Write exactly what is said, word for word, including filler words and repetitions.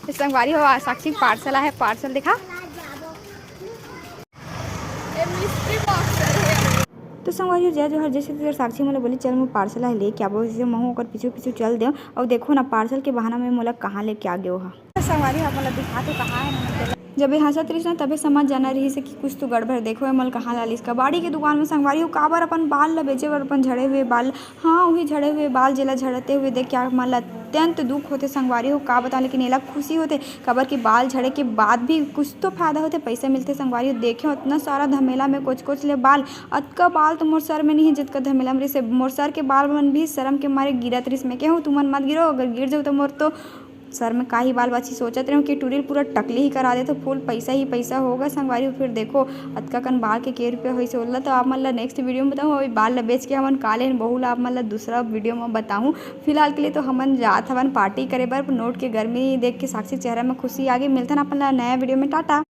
तो संगवारी हो, आज साक्षी के पार्सल आए हे, पार्सल देखा। तो संगवारी हो, जय जोहार, जय छत्तीसगढ़। साक्षी मोला बोली, "चल, मोर पार्सल आए हे, लेके आबो।" जइसे महूँ ओकर पीछू पीछू चल देव, अउ देखो ना, पार्सल के बहाना में मोला कहाँ लेके आ गे ओहा। तो संगवारी हो, आप मोला दिखा तो कहाँ हे ना। जब ये हंसत रहिस ना, तभे समझ जाना रहिस हे कि कुछ तो गड़बड़। देखो, ये मोला कहाँ ला लिस, कबाड़ी के दुकान में। संगवारी हो, काबर अपन बाल ला बेचे बर, अपन झड़े हुए बाल, हाँ, वही झड़े हुए बाल जेला झड़ते हुए देख के आप मन ला अत्यंत दुख होथे संगवारी हो, का बताओ, लेकिन एला खुशी होथे, काबर कि बाल झड़े के बाद भी कुछ तो फायदा होथे, पैसा मिलथे संगवारी हो। देखे, उतना सारा धमेला में कोच कोच ले बाल, अतका बाल तो मोर सर में नहीं है, जितका धमेला में रहिसे। मोर सर के बाल मन भी शर्म के मारे गिरत रहिस। मैं कहूँ, तुमन मत गिरो, अगर गिर जाऊ तो मोर तो सर में का ही बाल बाची। सोचत रहूं कि टूरी ल पूरा टकली ही करा देथों, फुल पैसा ही पैसा होगा संगवारी हो। फिर देखो, अतका कन बाल के के रुपया होइसे, ओला तो आप मन ला नेक्स्ट वीडियो में बताऊं। अभी बाल ला बेच के हमन का लेन, बहू ला आप मन ला दूसरा वीडियो में बताऊं। फिलहाल के लिए तो हमन जात हवन पार्टी करे बर। नोट के गर्मी देख के साक्षी चेहरा में खुशी आ गई। मिलथन अपन ला नया वीडियो में, टाटा।